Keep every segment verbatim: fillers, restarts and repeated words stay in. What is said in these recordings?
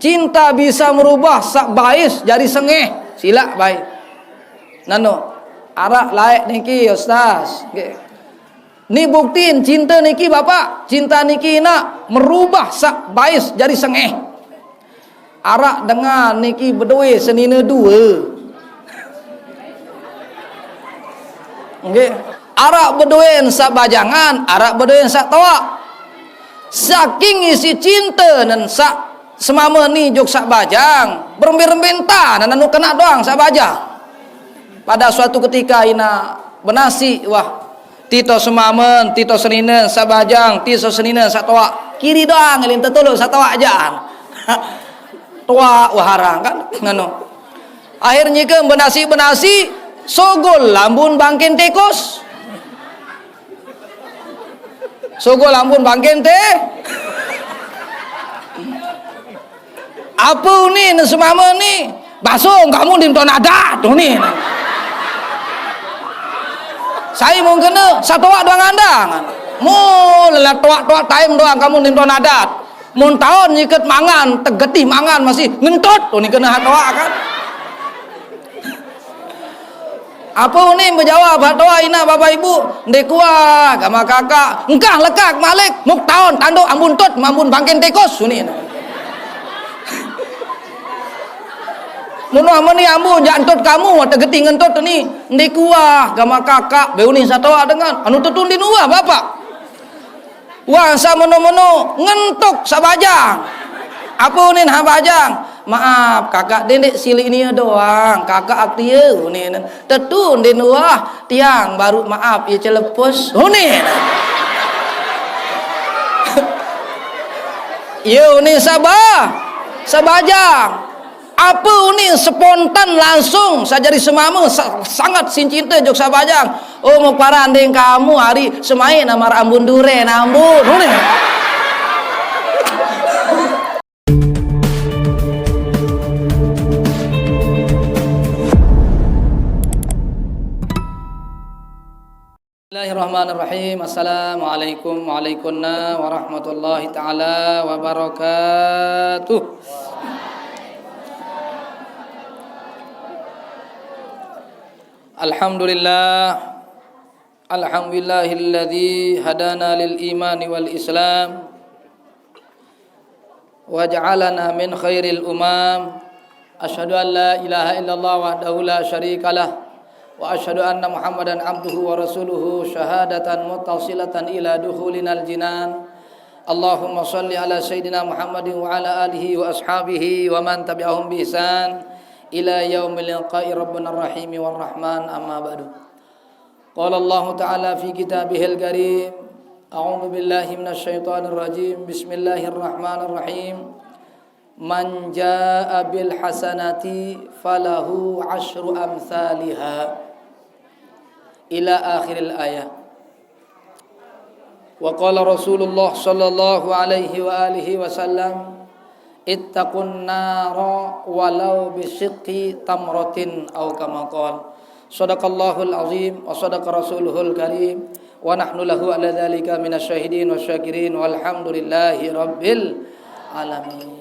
Cinta bisa merubah sak bais jadi sengeh. Silak bae. Nano, arak laek niki, Ustaz. Nggih. Ni buktin cinta niki, Bapak, cinta niki nak merubah sak bais jadi sengeh. Arak dengan niki bedoe senina dua. Nggih. Arak bedoen sak bajangan, arak bedoen sak toak. Saking isi cinta nan sak semama ni jok sak bajang, berembe-rembe enta nan anu kena doang sak bajang. Pada suatu ketika ina benasi, wah, tito semamen, tito seninen, sabajang, tito seninen, satoak. Kiri doang, ilin tetuluk satoak jaan. Toak, wah, harang kan, ngano. Akhirnya ke benasi-benasi, sogol lambun bangkin tikus. Sogol lambun bangkin teh. Apa ni, ni semama ni? Basung kamu di tuan adat tu ni. Saya mungkin ni satu wak dua ngandang. Mu lelah tuak-tuak time doang kamu di tuan adat. Mun tahun nyiket mangan, tegeti mangan masih ngentut tu ni kena hatoa kan. Apa uning bejawab hak toa ina bapa ibu? Ndai kuah, gama kakak. Engkah lekak malik, muk taun tanduk ambun tut, mambun bangkin tikus, uning. Munuh meni ambun, jak entut kamu, tegeti ngentut ni. Ndai kuah, gama kakak, be uning satoa dengan. Anu tetun di nuah, bapak. Wah, sameno-meno ngentuk sabajang. Apa unin ha bajang? Maaf, kakak dendek silik ni doang. Kakak aktia unin. Tetu unin wah, tiang baru maaf, ia celepus. Unin. Ia unin saba. Sabajang. Apa uning spontan langsung sajadi semama sa- sangat sin cinta jok sabajang. Oh, mau paranding kamu hari semai nama ambun duren ambun. Uning. Bismillahirrahmanirrahim. Assalamualaikum waalaikumna warahmatullahi taala wabarakatuh. Alhamdulillah. Alhamdulillahilladzi hadana lil imani wal islam. Waj'alana min khairil umam. Asyhadu an la ilaha illallah wahdahu la syarikalah. Wa asyhadu anna Muhammadan abduhu wa rasuluhu syahadatan muttasilatan ila dukhulinal jinan. Allahumma salli ala sayyidina Muhammadin wa ala alihi wa ashabihi wa man tabi'ahum bi ihsan ila yaumil liqa'i rabbina rahimi wa rahman, amma ba'du. Qala Allahu ta'ala fi kitabihil karim, a'udzu billahi minasy syaithanir rajim. Bismillahirrahmanirrahim. Man jaa'a bil hasanati falahu asyru amsaliha. Ila akhiril ayah. Wa qala Rasulullah sallallahu alaihi wa alihi wasallam, ittaqun nara walau bisyiqqi tamratin, au kama qal. Sadaqallahul azim wa sadaqa rasuluhul karim, wa nahnu lahu ala dzalika minasyahidin wasyakirin, walhamdulillahi rabbil alamin.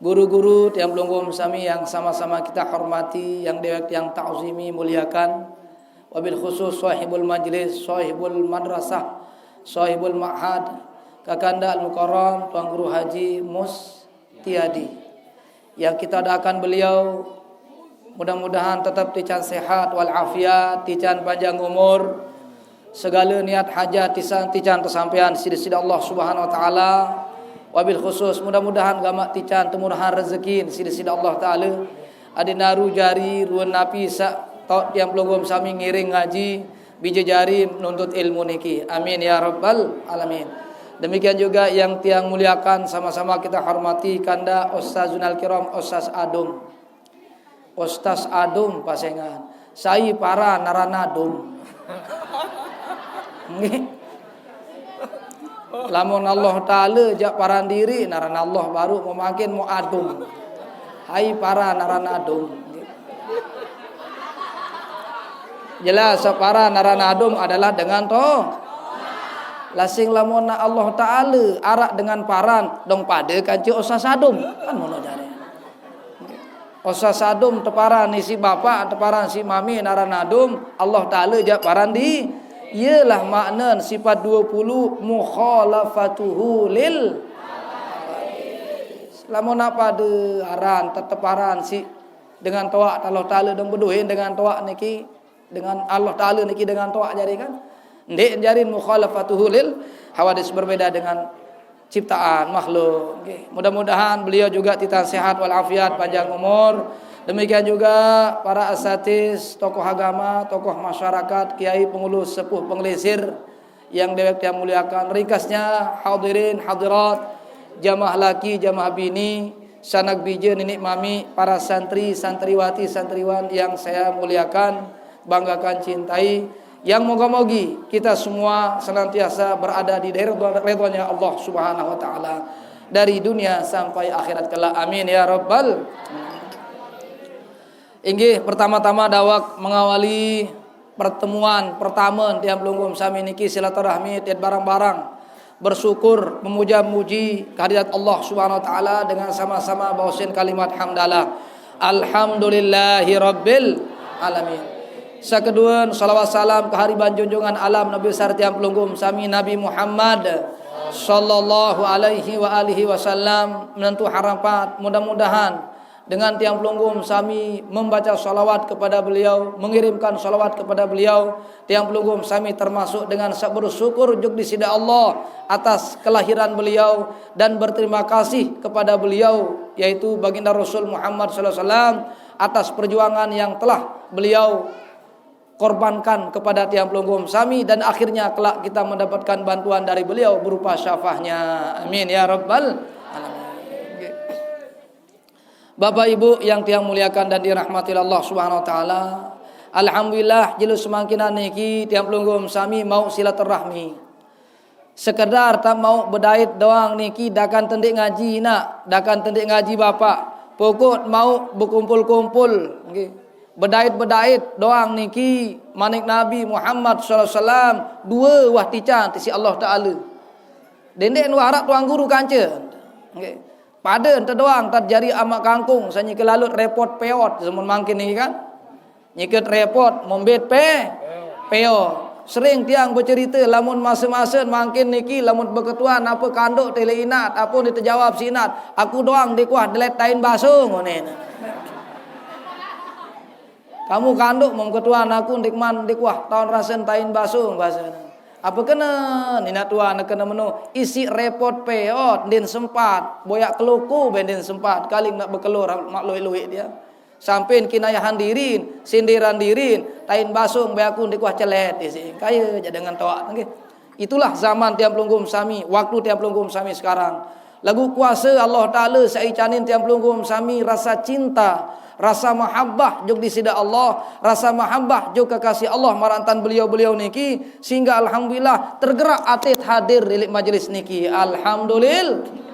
Guru-guru, tiang pelungguh sami yang sama-sama kita hormati, yang dewek tiang ta'zimi, muliakan, wabil khusus sahibul majlis, sahibul madrasah, sahibul ma'had, Kakanda Al-Mukarram Tuan Guru Haji Mustiadi. Yang kita doakan beliau mudah-mudahan tetap tican sehat wal afiat, tican panjang umur, segala niat hajat tisan tican tersampaian sida-sida Allah Subhanahu wa taala. Wabil khusus mudah-mudahan gamak tican temurahan rezeki sida-sida Allah taala. Adi naru jari ruan napi sak tok tiang pelungguh sami ngiring ngaji, bija jari nuntut ilmu niki. Amin ya rabbal alamin. Demikian juga yang tiang muliakan, sama-sama kita hormati kanda Ustazunal Kiram, Ustaz Adum. Ustaz Adum pasengan. Sai para naran Adum. Nggih. Lamun Allah Ta'ala jak paran diri, naran Allah baru mau makin mau Adum. Hai para naran Adum. Jelas, para naran Adum adalah dengan to. Lah sing lamun Allah Taala arak dengan paran, dong pada kanca osa sadum. Kan ngono jare. Osa sadum teparan ni si bapak, teparan si mami, naran adum, Allah Taala jak paran di. Iyalah makna sifat dua puluh, mukhalafatuhu lil. Lamun nak pada aran, teteparan si dengan toak Allah Taala dong beduhin dengan toak niki, dengan Allah Taala niki dengan toak jari kan. Ndik jari mukhalafatuhu lil hawadis, berbeda dengan ciptaan makhluk. Oke. Mudah-mudahan beliau juga titah sehat walafiat, panjang umur. Demikian juga para asatiz, tokoh agama, tokoh masyarakat, kiai, pengurus, sepuh, pengelisir yang dewek tiang muliakan. Ringkasnya, hadirin hadirat, jamaah laki, jamaah bini, sanak bija, ninik mami, para santri, santriwati, santriwan yang saya muliakan, banggakan, cintai, yang moga-mogi kita semua senantiasa berada di daerah ridhonya Allah Subhanahu wa Taala dari dunia sampai akhirat kelak. Amin ya rabbal. Inggih, pertama-tama dawek mengawali pertemuan pertama tiang pelungguh sami niki silaturahmi tiat barang-barang bersyukur, memuja-muji kehadirat Allah Subhanahu wa Taala dengan sama-sama baosin kalimat hamdalah. Alhamdulillahi rabbil alamin. Sakedua, salawat salam ke hari banjunjungan alam Nabi besar tiang pelungguh sami, Nabi Muhammad sallallahu alaihi wa alihi wasallam. Menentu harapan, mudah-mudahan dengan tiang pelungguh sami membaca salawat kepada beliau, mengirimkan salawat kepada beliau. Tiang pelungguh sami termasuk dengan sa-, bersyukur jug di sida Allah atas kelahiran beliau dan berterima kasih kepada beliau, yaitu Baginda Rasul Muhammad sallallahu alaihi wasallam, atas perjuangan yang telah beliau korbankan kepada tiang pelungguh sami, dan akhirnya kelak kita mendapatkan bantuan dari beliau berupa syafaatnya. Amin ya rabbal alamin. Bapak Ibu yang tiang muliakan dan dirahmati Allah Subhanahu wa Taala, alhamdulillah, jelo semangkinan niki tiang pelungguh sami mau silaturahmi. Sekedar tak mau bedait doang niki, dakan tendik ngaji nak, dakan tendik ngaji bapak. Pokok mau bekumpul-kumpul, nggih. Bedait-bedait doang niki, manik Nabi Muhammad sallallahu alaihi wasallam, dua wah tican ti si Allah Taala. Dendek wah arak tuang guru kanca. Nggih. Pada ente doang, tad jari amak kangkung, sa nyikut lalut repot peot, zaman mangkin niki kan. Nyikut repot, mombet pe, peot. Sering tiang becerita, lamun masa-masa mangkin niki, lamun beketuan apa kanduk tele inat, apa ni tejawab si inat, aku doang dikuah delet tain basung, ngone. Kamu kanduk mau ketuan aku ndik man, ndik wah, taun rasen tain basung, bahasa. Apa kena, nina tuan kena menu, isi repot peot, din sempat, boyak keluku ben din sempat, kaling nak bekelur, mak luik-luik dia. Sampai kinayahan dirin, sindiran dirin, tain basung be aku ndik wah celet, isi. Kaya je dengan toak, nggih. Itulah zaman tiang pelungguh sami, waktu tiang pelungguh sami sekarang. Lagu kuasa Allah Ta'ala saicanin tiang pelungguh sami rasa cinta, rasa mahabbah jug di sida Allah, rasa mahabbah jug kekasih Allah marantan beliau-beliau niki, sehingga alhamdulillah tergerak ati hadir di majelis niki. Alhamdulillah.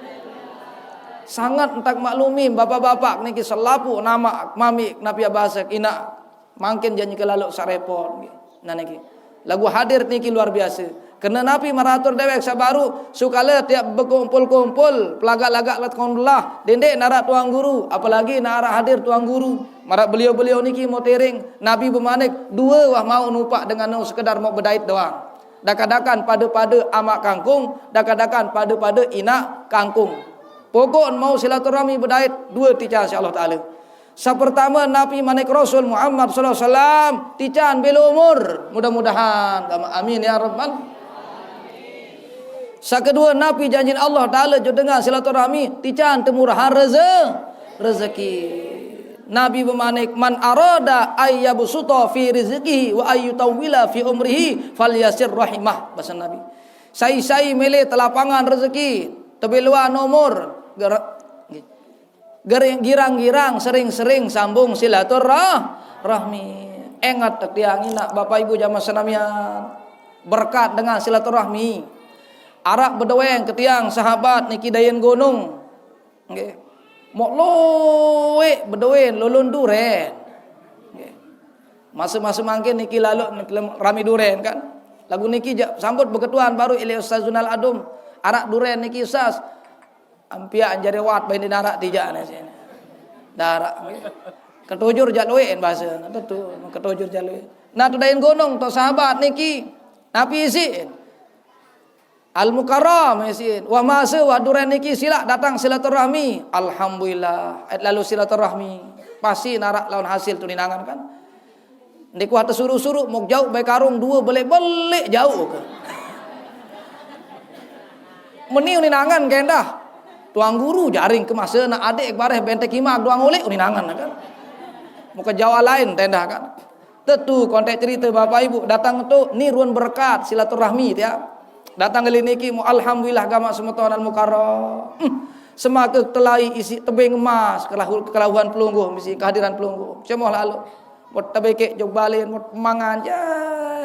Sangat entak maklumi bapak-bapak niki selapu nama mami napi bahasa ina. Mangkin janji ke lalu sarepot. Nah niki. Lagu hadir niki luar biasa. Kena napi maratur dewek sabaru, sukala tiap bekumpul-kumpul, pelagak-lagak lat kondullah, dendek narak tuang guru, apalagi narak hadir tuang guru. Marak beliau-beliau niki mau tering, Nabi bemanik, dua wah mau nupak dengan nu sekedar mau bedait doang. Dakadakan pada-pada amak kangkung, dakadakan pada-pada inak kangkung. Pokok mau silaturahmi bedait, dua tican si Allah Ta'ala. Sapertama, napi manik Rasul Muhammad sallallahu alaihi wasallam, tican bela umur. Mudah-mudahan. Amin ya rabbal. Sakedua, napi janjin Allah Ta'ala jo dengan silaturahmi, tican temurahan reze-, rezeki. Nabi bemanik, "Man arada ayyabsuta fi rizqihi wa ayyutawwila fi umrihi falyasir rahimah." Bahasa Nabi. Sai-sai mele telapangan rezeki, tebeluan umur, gera-, Gering-, girang-girang, sering-sering sambung silaturah-, rahmi. Ingat tiang inak bapak ibu jamaah senamian. Berkat dengan silaturahmi. Arak bedeweng ke tiang sahabat niki Dayan Gunung. Nggih. Mok luwek bedeweng lulun duren. Nggih. Masa-masa mangkin niki lalu rami duren kan. Lagu niki jak sambut beketuan baru ilih Ustaz Zunal Adum. Arak duren niki Ustaz. Ampiak jerewat bain di narak tijak ni sini. Darak. Ketujur jak luik bahasa. Tentu ketujur jak luik. Nah, tu dain gunung tu sahabat niki. Napi isin? Al-Mukarram isin. Wah masa wah duren niki silak datang silaturahmi. Alhamdulillah. Ait lalu silaturahmi. Pasti narak lawan hasil tu ninangan kan. Ndeq kuah tesuruh-suruh, mok jauq bai karung due beleq-beleq jauq ke. Meni uninangan kendah. Tuang guru jaring ke masa nak adeq bareh bentek imak duang uleq uninangan kan. Mok ke jauq lain tendah kan. Tetu kontek cerita Bapak Ibu datang tu ni ruan berkat silaturahmi tiap. Datang kali niki mu alhamdulillah gamaq semeton al-mukarram. Hmm. Semaka telai isi tebing emas kelahu-, kelahuan pelungguh misi kehadiran pelungguh. Cemoh lalu. Mut tebekek jog balen, mut mangan, ya,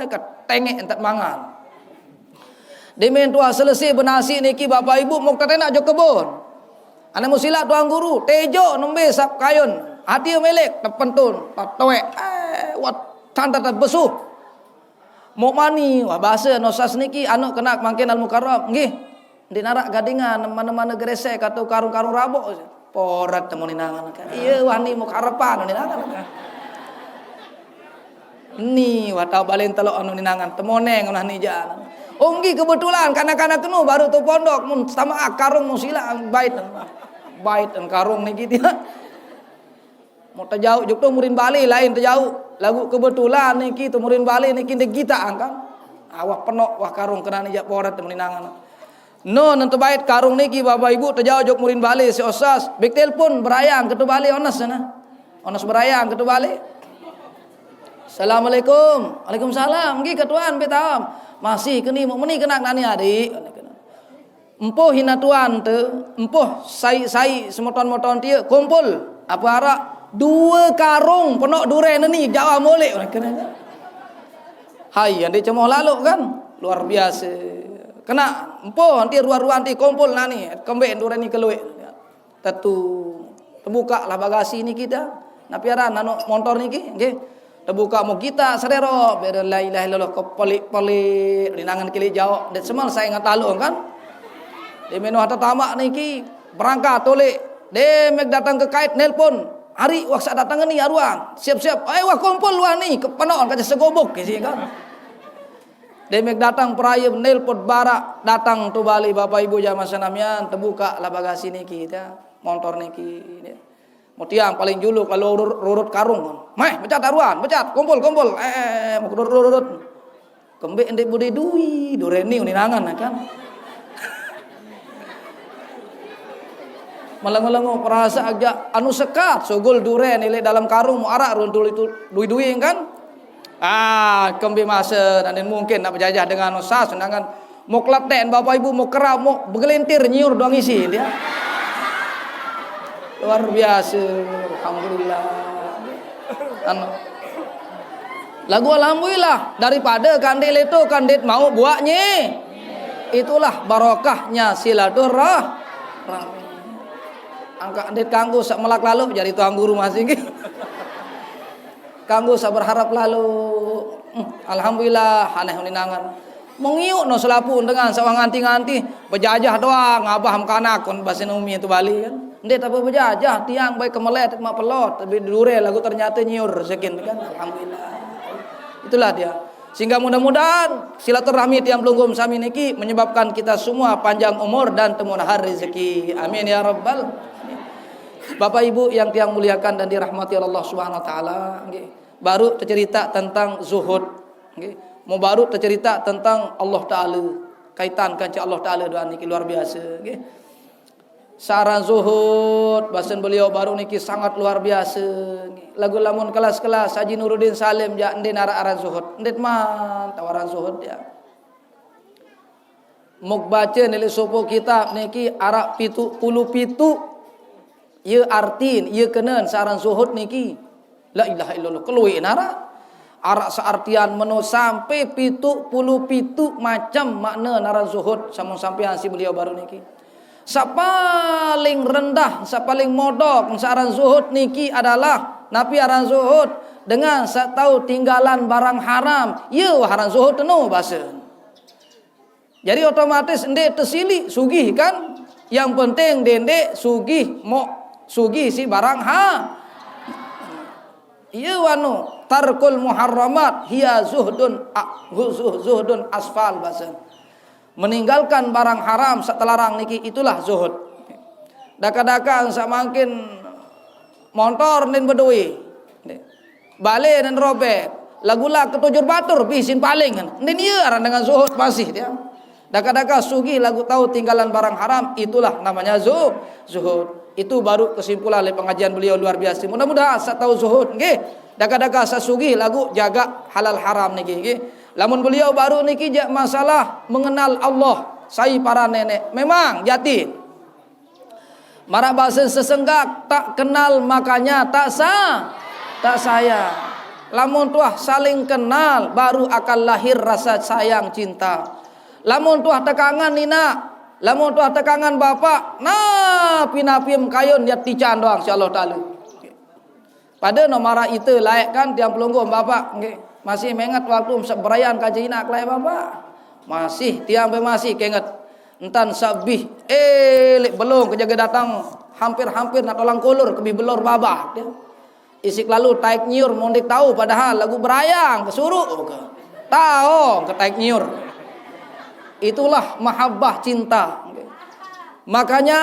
ketengek entet mangan. Demen tuah selesai benasi niki Bapak Ibu muk tetenak jog kebon. Anak musilak tuang guru, tejo nembe sap kayun. Hati melek, tepentun, tatoek, eh, wat, tanta besuh. Muk mani, wah bahasa nosas niki, anu kena mangkin al-mukarram, nggih. Di narak gadingan, mana-mana gresek atau karung-karung rabok. Porat temu ninangan kan. Iya, wah ni mukarepan ninangan kan. Ni wah tau balen telok anu ninangan, temoneng nah ni jan. Oh nggih kebetulan kanak-kanak kenu baru tu pondok mun sama karung mun sila bait. Bait dan karung ni gitu. Mau tejauh juk tu murin bale lain tejauh. Lagu kebetulan niki tu murin bale niki ndeq gitaq angkang. Awah penok wah karung kena ni jak porat temu ninangan. No, nentu bait karung niki Bapak Ibu tejauh jok murin bale si osas. Bik telpon berayang ketu bale ones sana. Ones berayang ketu bale. Assalamualaikum. Waalaikumsalam. Nggih ketuan betam. Masih keni muk meni kenak nani adik. Empuh hina tuan te, empuh sai-sai semeton-meton tie kumpul. Apa arak dua karung penok duren ni Jawa molek. Hai, yang dia cemoh lalu kan. Luar biasa. Kena empuh nanti ruan-ruan ti kumpul nani. Kembek duren ni keluik. Tetu. Tebuka lah bagasi ni kita. Napi aran anu montor niki, nggih. Tebuka mau kita serero, bere la ilaha illallah kepelik-pelik, rinangan kilik jauh. Ndeq semal saya ingat lalu kan. Di menu harta tamak niki berangkat tolik. Demek datang ke kait nelpon. Hari waksa datang ni aruan. Siap-siap. Ai wah kumpul wah ni kepenuhan kaca segobok ke sini kan. Demek datang peraya nelpon barak datang tu balik Bapak Ibu jamaah senamian tebuka lah bagasi niki ta, montor niki. Mau tiang paling juluk lalu rurut, rurut karung. Meh, becat aruan, becat, kumpul, kumpul. Eh, eh, eh, mau rurut, rurut. Kembek ndeq budi dui, dureni uninangan kan. Melengo-lengo perasa aja anu sekat, sugul duren ilik dalam karung mau arak runtul itu dui-dui kan. Ah, kembe masa nanti mungkin nak berjajah dengan usah sedangkan mau keletek Bapak Ibu mau kerap mau begelintir nyiur doang isi dia. Luar biasa, alhamdulillah. Anu. Lagu alhamdulillah daripada kandit leto kandit mau buaknya. Itulah barokahnya silaturahmi. Angkat kandit kanggo sak melak lalu jadi tuang guru masih. Kanggo sak berharap lalu. Hmm, alhamdulillah aneh uninangan. Mengiuk no selapu dengan sawah nganti-nganti bejajah doang abah mekanak kon basin umi itu Bali kan. Ndeq tapi bejajah tiang baik kemelet mak pelot tapi dure lagu ternyata nyiur sekin kan. Alhamdulillah. Itulah dia. Sehingga mudah-mudahan silaturahmi tiang pelungguh sami niki menyebabkan kita semua panjang umur dan temuan rezeki. Amin ya rabbal. Bapak Ibu yang tiang muliakan dan dirahmati Allah Subhanahu wa taala, nggih. Baru tercerita tentang zuhud. Nggih. Mau baru tercerita tentang Allah Taala. Kaitan kanca Allah Taala doa niki luar biasa, nggih. Searan zuhud, basen beliau baru niki sangat luar biasa. Nggih. Lagu lamun kelas-kelas Haji Nuruddin Salim ja ndeq narak aran zuhud. Ndeq man tawaran zuhud ya. Muk bace nilik sopoh kitab niki arak pitu puluh pitu. Ye artin, ye kenen searan zuhud niki. La ilaha illallah, keluik narak. Arak seartian meno sampai pitu puluh pitu macam makna naran zuhud samun sampean si beliau baru niki. Sapaling rendah, sapaling modok searan zuhud niki adalah Napi aran zuhud? Dengan sak tau tinggalan barang haram. Ye wah aran zuhud tenu basa. Jadi otomatis ndeq tesiliq sugih kan? Yang penting dendeq sugih mok sugih si barang ha. Iya wanu tarkul muharramat hiya zuhdun a-, zuh-, zuhdun asfal basa. Meninggalkan barang haram saq telarang niki itulah zuhud. Daka-daka saq mangkin montor nin bedoe. Bale nin robek. Lagu lak ketujur batur bih sin paling. Nin iya aran dengan zuhud masih dia. Daka-daka sugih lagu tau tinggalan barang haram, itulah namanya zu-, zuhud. Itu baru kesimpulan oleh pengajian beliau luar biasa. Mudah-mudahan saq tau zuhud nggih. Daka-daka saq sugih lagu jaga halal haram niki nggih. Lamun beliau baru niki jaq masalah mengenal Allah, sai para nenek. Memang jati. Maraq base sesenggak, tak kenal makanya tak sa-, tak sayang. Lamun tuah saling kenal, baru akan lahir rasa sayang cinta. Lamun tuah tekangan inaq, lamun tuah tekangan bapak, napi-napi mekayun yat tican doang, insyaallah taala. Pade no maraq ite laeq kan tiang pelungguh bapak, nggih. Masih menget waktu mesek berayan kance inaq kelaeq bapak. Masih tiang be masih kenget. Entan saq bih, eh, leq belong kejage datang hampir-hampir naq tolang kulur kebih belor babah. Isiq lalu taek nyiur mondeq tao padahal lagu berayang ke suruq ke. Tao ke taek nyiur. Itulah mahabbah cinta. Makanya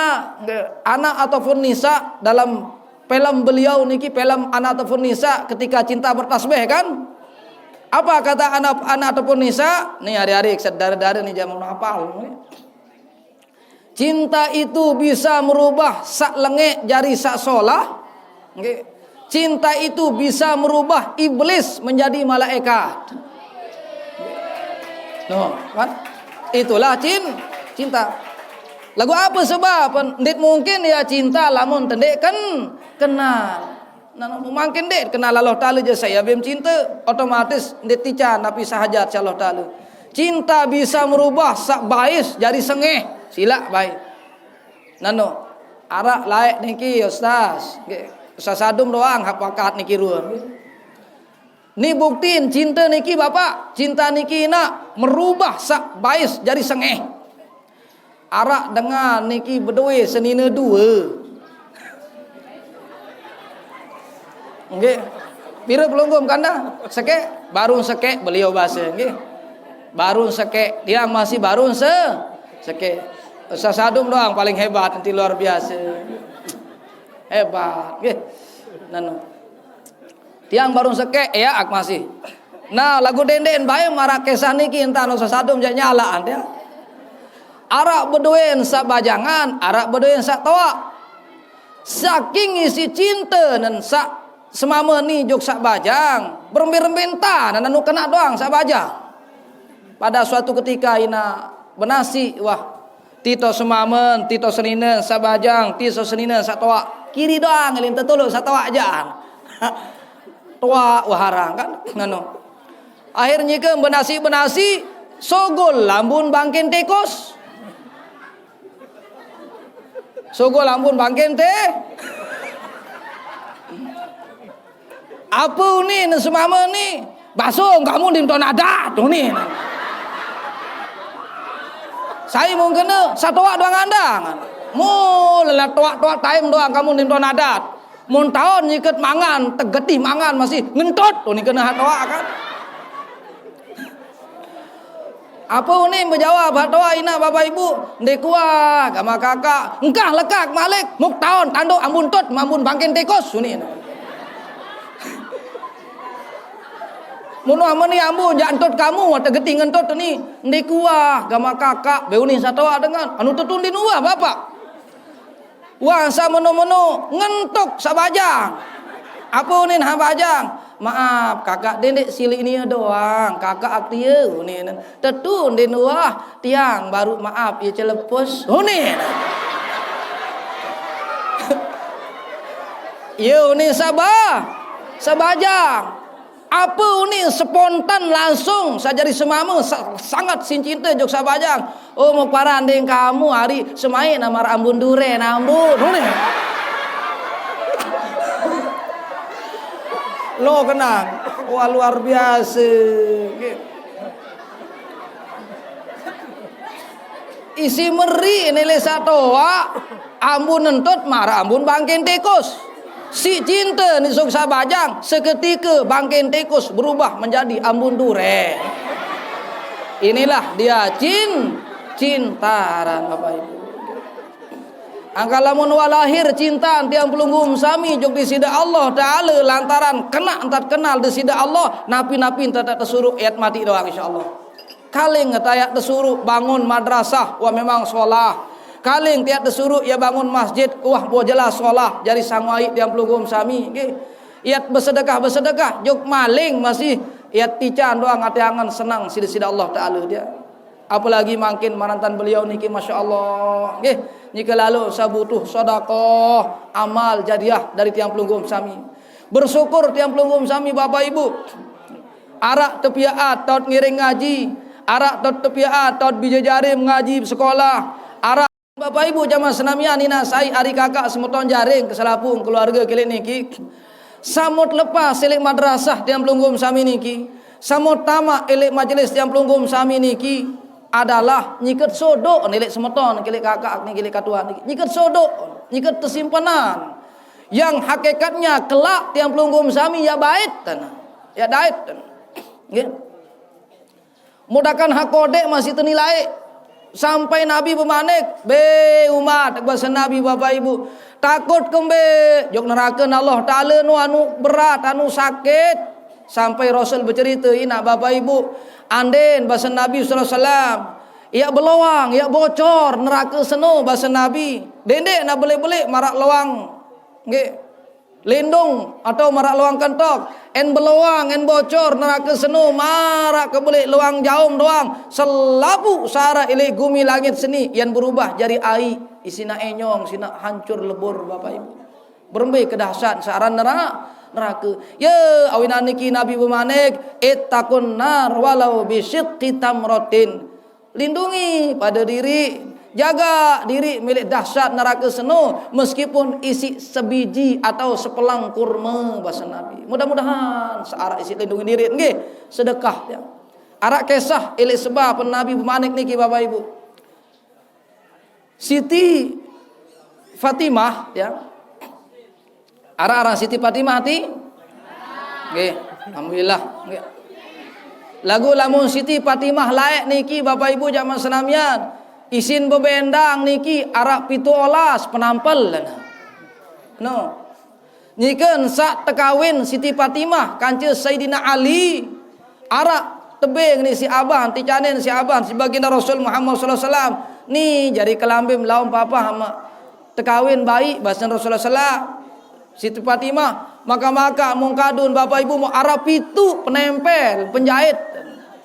anak ataupun nisa dalam film beliau niki, film anak ataupun nisa ketika cinta bertasbih kan? Apa kata anak, anak ataupun nisa? Nih hari-hari sedara-dara nih zaman apal. Cinta itu bisa merubah saq lengeq jari saq solah. Nggih. Cinta itu bisa merubah iblis menjadi malaikat. No, kan? Itulah cin-, cinta. Lagu apa sebab? Ndeq mungkin ya cinta lamun tendeq ken-, kenal. Nah, mangkin ndeq kenal Allah Taala je saya bim cinta, otomatis ndeq tican napi sahajat si Allah Taala. Cinta bisa merubah saq bais jari sengeh. Silaq bae. Nano, araq laeq niki, Ustaz. Nggih, Ustaz Sadum doang hak pakat niki rue. Ni buktin cinte niki, Bapak, cinta niki nak merubah saq bais jari sengeh. Araq dengan niki bedoe senine due. Nggih. Pire pelungguh kanda? Sekeq, baru sekeq beliau base, nggih. Baru sekeq, dia masih baru se-, sekeq. Ustaz Sadum doang paling hebat, nanti luar biasa. Hebat, nggih. Nano. Tiang baru sekeq, ya, ak masih. Nah, lagu denden bae maraq kisah niki entan Ustaz Sadum jaq nyalaqan, ya. Araq bedoen saq bajangan, araq bedoen saq toaq. Saking isi cinte nen saq semame ni jok saq bajang, berembe-rembe entan anu kena doang saq bajang. Pada suatu ketika ina benasi, wah, tito semamen, tito seninen saq bajang, tito seninen saq toaq. Kiri doang, elin tetuluk saq toaq jaan. Toaq, wah, arang kan, ngano. Akhir nyike benasi-benasi, sogol lambun bangkin tikus. Sogol lambun bangkin te. Apa unin semame ni? Basong kamu di ton adat unin. Saya mungkin satu wak doang andang. Mu lelah tuak-tuak taim doang kamu di ton adat. Mun taun nyiket mangan, tegedih mangan masih ngentut, oh, ni kena hak toaq kan. Apa unin bejawab hak toaq inaq bapak ibu? Ndeq kuah, gamaq kakaq, engkah lekaq malik, muk taun tanduk ambun tut, ambun bangkin tikus, unin. Mun wah meni ambun jaq entut kamu, tegedih ngentut ni, ndeq kuah, gamaq kakaq, be unin saq toaq dengan, anu tetundin uah bapak. Wah, saq meno-meno ngentuk saq bajang. Apa unin hak bajang? Maaf, kakaq dendeq silik nie doang. Kakaq ak tie unin. Tetu ndin wah, tiang baru maaf ye celepus. Unin. Ye unin saq ba-, saq bajang. Apa unin spontan langsung saq jari semame sa-, sangat sin cinte jok saq bajang. Oh, muk paran ding kamu ari semae nama ambun duren ambun. Unin. Lo kenang. Wah, luar biasa. Nggih. Isi meri nilai satoa, ambun entut mara ambun bangkeng tikus. Si cinta ni suksa bajang, seketika bangkeng tikus berubah menjadi ambun duren. Inilah dia cin cintaran, Bapak Ibu. Angka lamun walahir cinta tiang pelungguh sami jok di sida Allah Ta'ala lantaran kena entat kenal di sida Allah, napi-napi entat tesuruh ayat mati doang, insya Allah. Kaling tayak tesuruh bangun madrasah, wah memang solah. Kaling tayak tesuruh ya bangun masjid, wah bo jelas solah, jari sanguai tiang pelungguh sami, nggih. Yat bersedekah-bersedekah, jok maling masih yat tican doang ati angen senang sida-sida Allah Ta'ala dia. Apalagi mangkin manantan beliau niki, masya Allah, nggih. Nika lalu sabutuh sedekah, amal jariah dari tiang pelungguh sami. Bersyukur tiang pelungguh sami, Bapak Ibu. Arak tepiaat taut ngiring ngaji, arak taut tepiaat taut bija jari mengaji sekolah, arak Bapak Ibu jamaah senamian, ina sai ari kakak semeton jaring keselapung keluarga kilik niki. Samut lepas ilik madrasah tiang pelungguh sami niki. Samut tamak ilik majelis tiang pelungguh sami niki adalah nyiket sodok nilik semeton kilik kakak niki, kilik katuan niki. Nyiket sodok, nyiket kesimpenan. Yang hakikatnya kelak tiang pelungguh sami ya bait tanah. Ya dait tanah. Nggih. Mudakan hak kodek masih tenilai. Sampai Nabi bemanik, "Be umat," bahasa Nabi, Bapak Ibu, "takut kembe jok neraka Allah Ta'ala nu anu berat, anu sakit." Sampai Rasul bercerita, ina Bapak Ibu, anden bahasa Nabi sallallahu alaihi wasallam, ya beloang, ya bocor neraka seno bahasa Nabi. Dendek nak belik-belik marak loang. Nggih. Lindung atau marak loang kentok, en beloang, en bocor, neraka seno, marak kebelik loang jaum doang, selapu sara ilik gumi langit seni, yan berubah jari ai, isina enyong, sina hancur lebur, Bapak Ibu. Berembe kedahsyat searan nera-, neraka. Ya, awinan niki Nabi bemanik, "Ittaqun nar walau bisyikki tamrotin." Lindungi pada diri, jaga diri milik dahsyat neraka seno meskipun isi sebiji atau sepelang kurma, bahasa Nabi. Mudah-mudahan searak isi lindungi diri nggih sedekah ya. Arak kisah ilik seba pun Nabi bemanik niki, Bapak Ibu. Siti Fatimah ya. Arak-arak Siti Fatimah ti? Nggih, alhamdulillah. Nggih. Lagu lamun Siti Fatimah laek niki, Bapak Ibu jamaah senamian, isin bebendang niki arak pitu olas penampel. No. Nyiken sak tekawin Siti Fatimah kance Sayyidina Ali. Arak tebing ni si abah, ti canen si abah, si baginda Rasul Muhammad sallallahu alaihi wasallam. Ni jari kelambim laum papah ama tekawin baik, bahasa Rasulullah sallallahu. Siti Fatimah, maka-maka mung kadun Bapak Ibu mau arak pitu penempel, penjahit.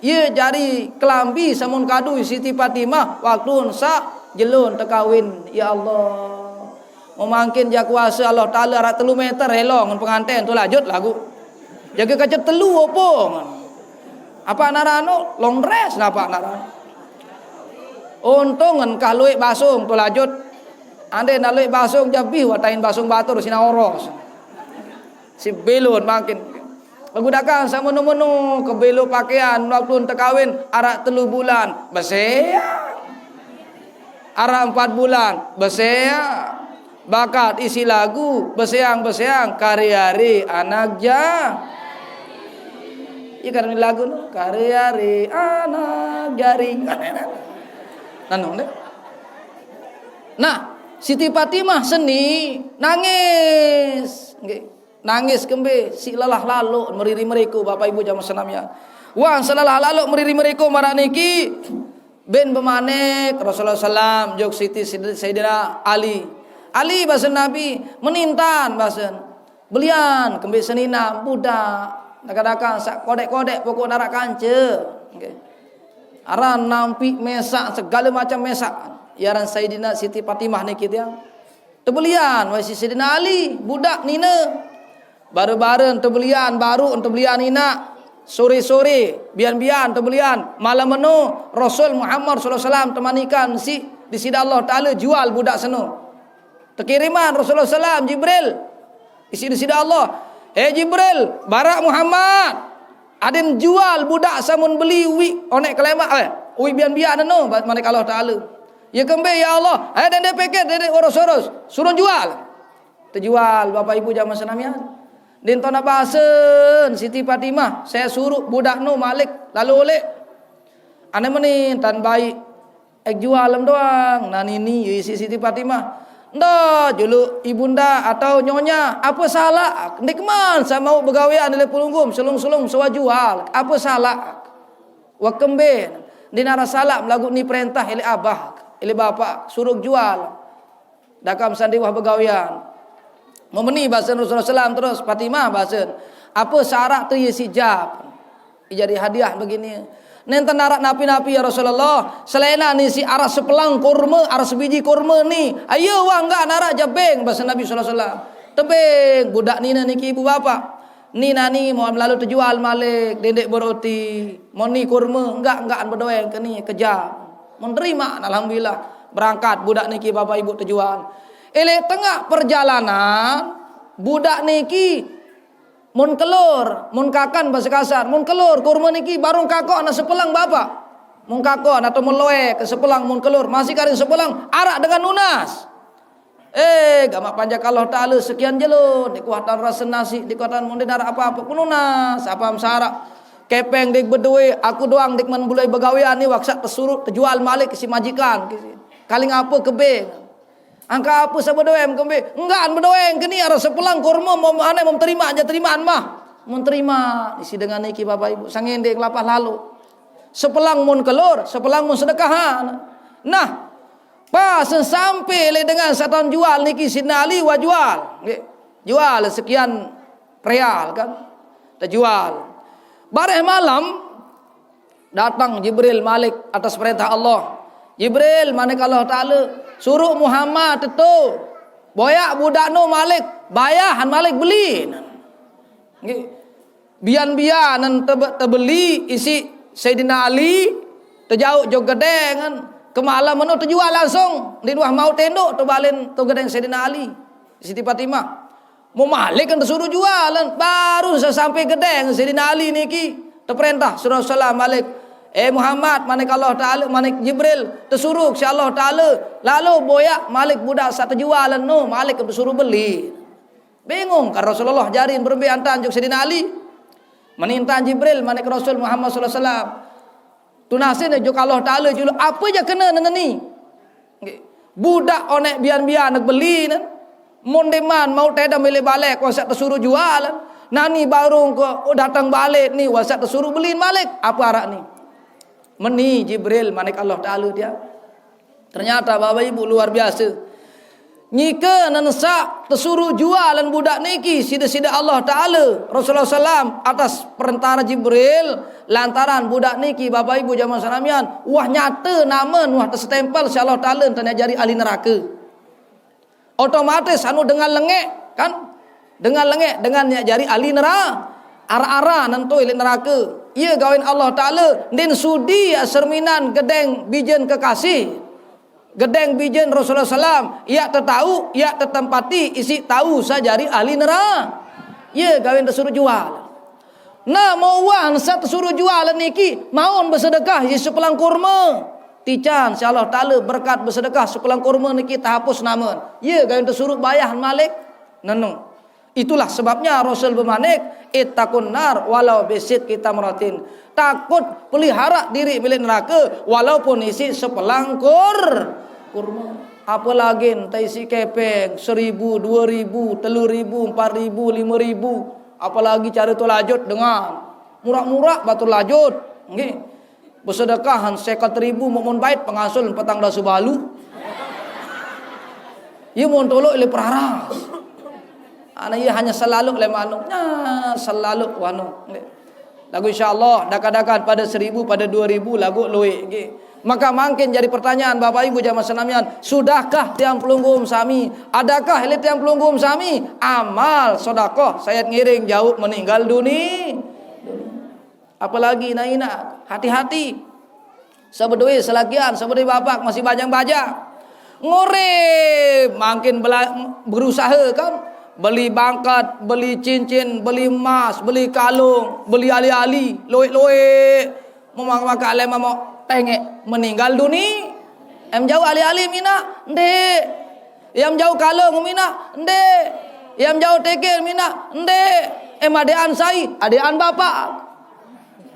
Ye jari kelambi samun kadu Siti Fatimah waktu sa jelun tekawin. Ya Allah. Memangkin ja kuasa Allah Ta'ala arak telu meter helong pengantin tu lajut lagu. Jaga kaca telu opo. Apa narano? Long dress napa narano? Untung engkah luik basung tu lajut. Ande nak luik basung jabih watain basung batur sina oros. Si belun makin. Pegudakan sama menu-menu kebelu pakaian waktu tekawin arak telu bulan. Beseang. Arak empat bulan. Beseang. Bakat isi lagu. Beseang-beseang. Kari-ari anak ja. Iya kan lagu no. Kari-ari anak jari. Nanung deh. Nah, Siti Fatimah seni nangis. Nggih. Nangis kembe si lelah lalu meriri meriku Bapak Ibu jamaah senamian. Wah, selelah lalu meriri meriku marak niki. Bin bemanik Rasulullah sallam jok Siti Sayyidina Ali. Ali bahasa Nabi menintan bahasa. Belian kembe senina budak. Kadang-kadang sak kodek-kodek pokok narak kance. Nggih. Aran nampi mesak segala macam mesak. Yaran Sayyidina Siti Fatimah niki tiang. Tebelian wai si Sayyidina Ali, budak nina. Baru-baru tebelian, baru tebelian ina. Sore-sore, bian-bian tebelian. Malam meno Rasul Muhammad sallallahu alaihi wasallam temanikan si di sida Allah Ta'ala jual budak seno. Tekiriman Rasulullah sallam Jibril. Isi di sida Allah. "Eh Jibril, barak Muhammad. Aden jual budak samun beli uwi onek kelemak, eh, uwi bian-bian anu, manik Allah Taala." "Ye kembe ya Allah?" "Eh, dende peket, dende oros-oros. Suruh jual." Tejual, Bapak Ibu jamaah senamian. Din tona basen Siti Fatimah, "Saya suruh budak nu malik, lalu oleh." Ane meni tan baik. "Eh, jual em doang." Nah, nini isi Siti Fatimah. "Nda, julu ibunda atau nyonya, apa salah? Ndik man sama begawean ile pelungguh, selung-selung sewa jual. Apa salah?" "Wa kembe, din ara salah melagu ni perintah ile abah, ile bapak, suruh jual. Dakam sandi wah begawean." Memeni basen Rasulullah sallam terus, Fatimah basen, "Apa syarat tu ye sijab?" Jadi hadiah begini. "Nenten arak napi-napi ya Rasulullah, selain ni si arak sepelang kurma, arak sebiji kurma ni." "Ayo wah enggak narak jabeng," basen Nabi sallallahu alaihi wasallam. "Tebeng, budak nina niki ibu bapak. Nina ni mau lalu tejual malik, dendek beroti, mau ni kurma, enggak, enggak bedoeng ke ni, kejam." Menerima, alhamdulillah. Berangkat budak niki Bapak Ibu tejual. Ile tengah perjalanan, budak niki mun kelor, mun kakan bahasa kasar, mun kelor kurma niki baru kakok anak sepelang bapak. Mun kakok anak tu meloe ke sepelang mun kelor, masih karing sepelang, arak dengan nunas. Eh, gamak panjak Allah Taala sekian jelo, dikuatan rasa nasi, dikuatan mun din arak apa-apa, penunas, apa am sarak. Kepeng dik bedue, aku doang dik man bulai begawean ni, waksak tesuruh tejual malik ke si majikan. Kaling apa kebe. Angka apa sabedoem kembe? Enggaan bedoeng ke ni, arak sepelang kurma, mau ane mau terima aja terimaan mah. Mau terima, isi dengan niki Bapak Ibu, sangendeng lapah lalu. Sepelang mun kelor, sepelang mun sedekahan. Nah, pas sampai le dengan satan jual niki Sidina Ali wa jual. Nggih. Jual sekian real kan. Terjual. Bareh malam, datang Jibril malik atas perintah Allah. "Jibril," manik Allah Taala, "suruh Muhammad tetu. Boyak budak nu malik, bayahan malik beli." Nggih. Bian-bianan tebe-, tebeli isi Sayyidina Ali, tejauh jog gedeng kan. Kemalam menu tejual langsung, din wah mau tendok tu balen tu gedeng Sayyidina Ali. Siti Fatimah. Mau malik kan tesuruh jualan, baru sesampai gedeng Sayyidina Ali niki teperintah suruh salam malik. "Eh Muhammad," manik Allah Taala, manik Jibril, "tesuruh si Allah Taala, lalu boyak malik budak satu jualan nu, malik tesuruh beli." Bingung kan Rasulullah jarin berembe antan jog Sayyidina Ali. Menintan Jibril, manik Rasul Muhammad sallallahu alaihi wasallam. Tunasin jog Allah Taala julu, apa ja kena neneni. Nggih. Budak onek bian-bian beli nen. Mun deman mau tedem ile balek wasak tesuruh jualan. Nani barung ko, oh, datang balik ni wasak tesuruh beli malik. Apa arak ni? Meni Jibril, manik Allah Taala dia. Ternyata Bapak Ibu luar biasa. Nyike nensa tesuruh jualan budak niki sida-sida Allah Taala, Rasulullah sallam atas perantara Jibril, lantaran budak niki Bapak Ibu jamaah senamian, wah nyata namen, wah terstempel si Allah Taala enten jari ahli neraka. Otomatis anu dengan lengek kan, dengan lengek, dengan nya jari ahli neraka, ara-ara nentu ahli neraka. Iya gawen Allah Taala, din sudi ya serminan gedeng bijen kekasih. Gedeng bijen Rasulullah sallam, yak tetau, yak tetempati isi tau sajari ahli neraka. Ye gawen tesuruh jual. Nah, mau wah sat tesuruh jual niki, maun bersedekah ye sepelang kurma. Tican, si Allah Taala berkat bersedekah sepelang kurma niki tahapus namen. Ye gawen tesuruh bayah malik. Nenu. Itulah sebabnya Rasul bemanik, "Ittaqun nar walau bisidqi tamratin." Takut, pelihara diri milik neraka walaupun isi sepelang kur-, kurma. Apalagi entah isi kepeng seribu, dua ribu, telu ribu, empat ribu, lima ribu. Apalagi cara tu lajut dengan murah-murah batur lajut. Nggih. Besedekahan seket ribu mun bait pengasul petang dasa balu. Iya mun tolok ile peraras. Ana iya hanya selalu le manuk. Nah, selalu wanu. Nggih. Lagu insyaallah daka-daka pada seribu, pada dua ribu lagu luik nggih. Maka mangkin jadi pertanyaan Bapak Ibu jamaah senamian, sudahkah tiang pelungguh sami? Adakah ile tiang pelungguh sami amal sedekah sayat ngiring jauh meninggal dunia? Apalagi ina-ina, hati-hati. Sebedui selakian, sebedui bapak masih bajang-bajang. Ngorep, mangkin bela-, berusaha kan. Beli bangket, beli cincin, beli emas, beli kalung, beli ali-ali, luek-luek. Memakak lema mo tengek meninggal dunia. Em jauh ali-ali mina, ndek. Em jauh kalung mina, ndek. Em jauh tekel mina, ndek. Em adean sai, adean bapak.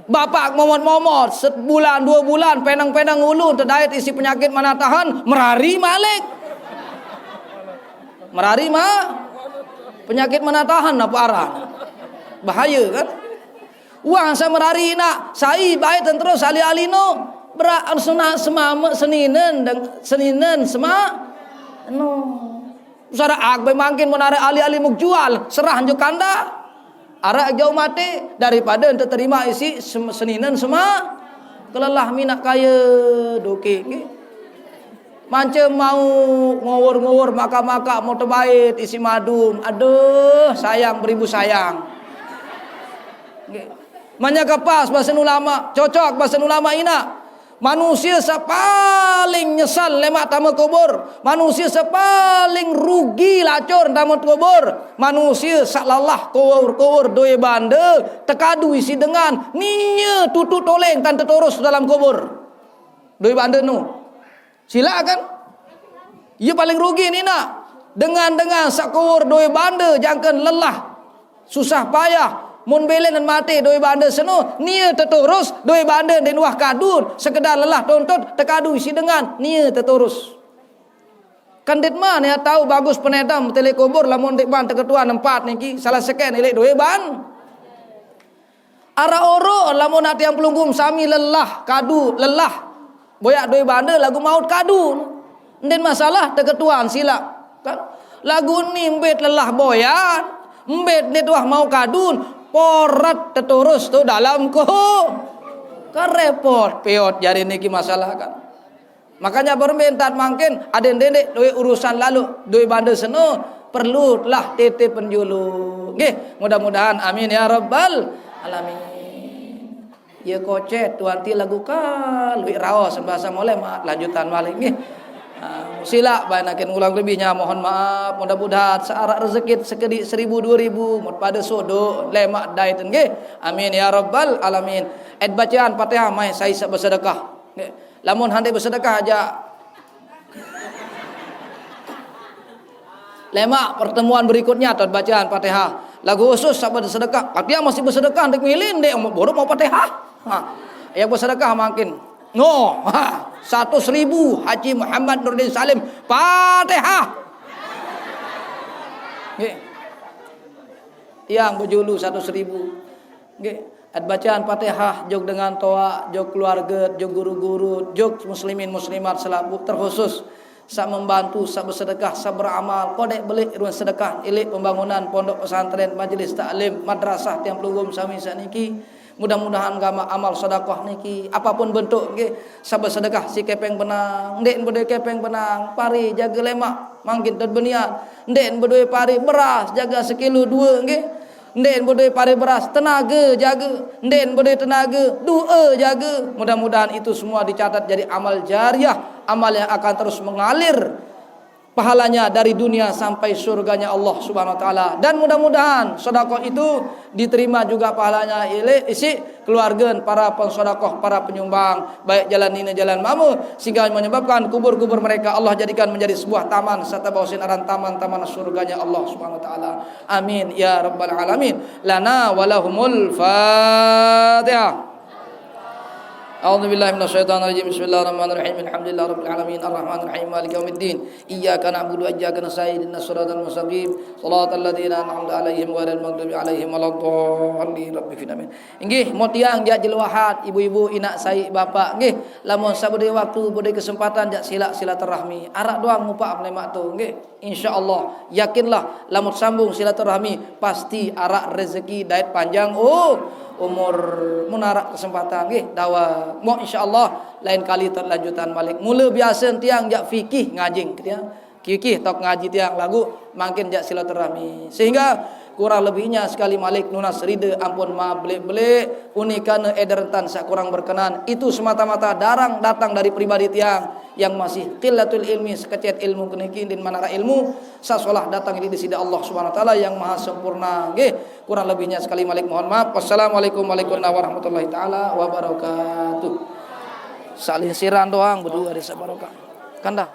Bapak momot-momot, sebulan, dua bulan, penang-penang ulu, tedait isi penyakit mana tahan, merari malik. Merari ma, penyakit mana tahan apa arah? Bahaya kan? Uang saya merari nak, sai baik dan terus ali-ali no. Berak sena semama seninen dan seninen sema no. Sara agbe mangkin menara ali-ali muk jual, serah njuk kanda. Arak jauh mati daripada ente terima isi sem- seninen sema kelelah minak kaya doke. Nggih. Mancem mau ngowur-ngowur maka-maka mau tebait isi madum. Aduh, sayang beribu sayang. Nggih. Manya kepas bahasa ulama, cocok bahasa ulama ina. Manusia sa paling nyesal lemak tama kubur. Manusia sa paling rugi lacur tama kubur. Manusia sa lalah kowur-kowur doi banda tekadu isi dengan nia tutu toleng tan teturus dalam kubur. Doi banda nu. Silakan. Ia paling rugi ni nak. Dengan-dengan sa kowur doi banda jangkan lelah. Susah payah, mun belen dan mati doi banda seno, nia teturus doi banda den wah kadun, sekedar lelah tontut tekadu isi dengan, nia teturus. Kan det ma nia tahu bagus penedam tele kubur lamun dek ban teketuan empat niki salah seken ilik doi ban. Ara oro lamun ati yang pelunggum sami lelah kadu lelah. Boyak doi banda lagu maut kadu. Ndin masalah teketuan silap. Kan? Lagu ni mbet lelah boyan, mbet ni tuah mau kadun, porat teturus tu dalam ko. Kan repot peot jari niki masalah kan. Makanya bermentat mangkin aden dendek doi urusan lalu doi banda seno perlu telah titip penjulu. Nggih, mudah-mudahan amin ya rabbal alamin. Ya kocet tuan ti lagu ka luik raos bahasa molai ma lanjutan malik nggih. Ah, sila bae nakin ulang lebihnya mohon maaf. Mudah-mudahan searak rezeki sekedi seribu dua ribu mut pada sodo lemak dai ten nggih. Amin ya rabbal alamin. Et bacaan Fatihah mai sai sa bersedekah. Nggih. Lamun hande bersedekah aja Lemak pertemuan berikutnya atau bacaan Fatihah. Lagu khusus sahabat sedekah. Tapi yang masih bersedekah ndak milih ndak bodoh mau Fatihah. Ha. Yang bersedekah makin. No, ha. Seratus ribu Haji Muhammad Nurdin Salim Fatihah. Nggih. Tiang bejulu seratus ribu. Nggih. At bacaan Fatihah jog dengan toa, jog keluarga, jog guru-guru, jog muslimin muslimat selaku terkhusus sa membantu, sa bersedekah, sa beramal, kodek belik ruang sedekah, ilik pembangunan pondok pesantren, majelis taklim, madrasah tiang pelungguh sami saniki. Mudah-mudahan gama amal sedekah niki apapun bentuk nggih, sa bersedekah si kepeng benang, ndek bedoi kepeng benang, pari jaga lemak, mangkin dot beniat, ndek bedoi pari beras jaga sekilo dua nggih. Nden bedoi pare beras, tenaga jaga. Nden bedoi tenaga, doa jaga. Mudah-mudahan itu semua dicatat jadi amal jariah, amal yang akan terus mengalir pahalanya dari dunia sampai surganya Allah Subhanahu wa taala. Dan mudah-mudahan sedekah itu diterima juga pahalanya oleh isi keluarga para pensedekah, para penyumbang, baik jalan nina jalan mama, sehingga menyebabkan kubur-kubur mereka Allah jadikan menjadi sebuah taman serta bawa sinaran taman-taman surganya Allah Subhanahu wa taala. Amin ya rabbal alamin. Lana walahumul Fatihah. A'udzubillahi minasyaitonirrajim. Bismillahirrahmanirrahim. Alhamdulillah rabbil alamin. Arrahmanirrahim. Maliki yaumiddin. Iyyaka na'budu wa iyyaka nasta'in. Ihdinas siratal mustaqim. Siratal ladzina an'amta 'alaihim ghairil maghdubi 'alaihim waladdallin. Rabbi fina min. Inggih, mau tiang jak jeluahat, ibu-ibu, inak sai, bapak, nggih. Lamun sabedai waktu, bedai kesempatan jak sila silaturahmi. Arak doang mupak melemak tu, nggih. Insyaallah, yakinlah lamun sambung silaturahmi pasti arak rezeki dait panjang, oh, umur. Mun arak kesempatan nggih dawa. Mo insyaallah lain kali terlanjutan malik. Mula biasa tiang jak fikih ngajing tiang. kikih tok ngaji tiang lagu, mangkin jak silaturahmi. Sehingga kurang lebihnya sekali malik nunas ride ampun maaf belik-belik, unikane ederentan sak kurang berkenan, itu semata-mata darang datang dari pribadi tiang yang masih qillatul ilmi, sekecet ilmu keniki din manara ilmu, sasolah datang di sida Allah Subhanahu wa taala yang maha sempurna. Nggih, kurang lebihnya sekali malik mohon maaf. Wassalamualaikum warahmatullahi taala wabarakatuh. Saling siran doang berdua di Sabaroka. Kanda.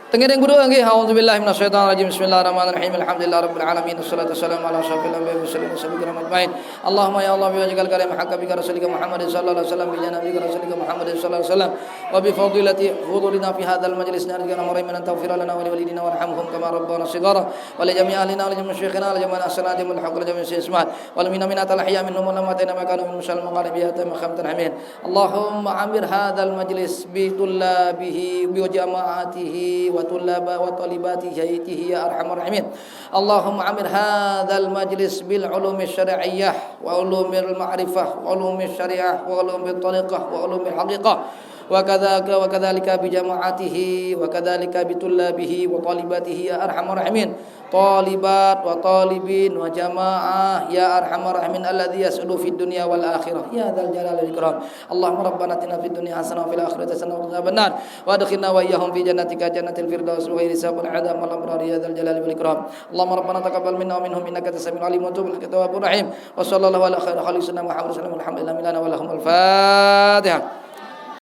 Tengiring kudu nggih, a'udzubillahi minasyaitonirrajim. Bismillahirrahmanirrahim. Alhamdulillahirabbil alamin. Wassalatu wassalamu ala asyrafil anbiya'i wal mursalin wa sahbihi kiram ajmain. Allahumma ya Allah, bi wajhikal karim, haqqa bika rasulika Muhammadin sallallahu alaihi wasallam, bi janabika rasulika Muhammadin sallallahu alaihi wasallam, wa bi fadilati hudurina fi hadzal majlis, narjuka amrayn min an taghfira lana wa liwalidina warhamhum kama rabbana shighara, wa li jami'i ahlina wa li jami'i masyayikhina wa li jami'i ahsanatihim wal haqq li jami'i sismat, wal minna minna talahiyya minhum wa lamma ta'ina makanu min musal maqarib ya ta'ala makham tanhamin. Allahumma amir hadzal majlis bi tullabihi, bi jama'atihi, wa tullaba, wa talibatihi, ya arhamar rahimin. Allahumma amir hadzal majlis bil ulumi syar'iyyah, wa ulumil ma'rifah, wa ulumi syariah, wa ulumi tariqah, wa ulumi haqiqah. Wa kadzaka, wa kadzalika bi jama'atihi, wa kadzalika bi tullabihi, wa talibatihi, ya arhamar rahimin. Talibat wa talibin wa jamaah, ya arhamar rahimin, alladzi yas'udu fid dunya wal akhirah, ya dzal jalali wal ikram. Allahumma rabbana atina fid dunya hasanah wa fil akhirati hasanah wa qina adzabannar. Wa adkhilna wa iyyahum fi jannatika jannatil firdaus bi ghairi hisab wala adzab wala amrad, ya dzal jalali wal ikram. Allahumma rabbana taqabbal minna wa minhum innaka antas samiul alim wa tub alaina innaka tawwabur rahim. Wa sallallahu ala khairi khalqika sayyidina Muhammad wa sallam. Alhamdulillahi lana wa lahum. Al-Fatihah.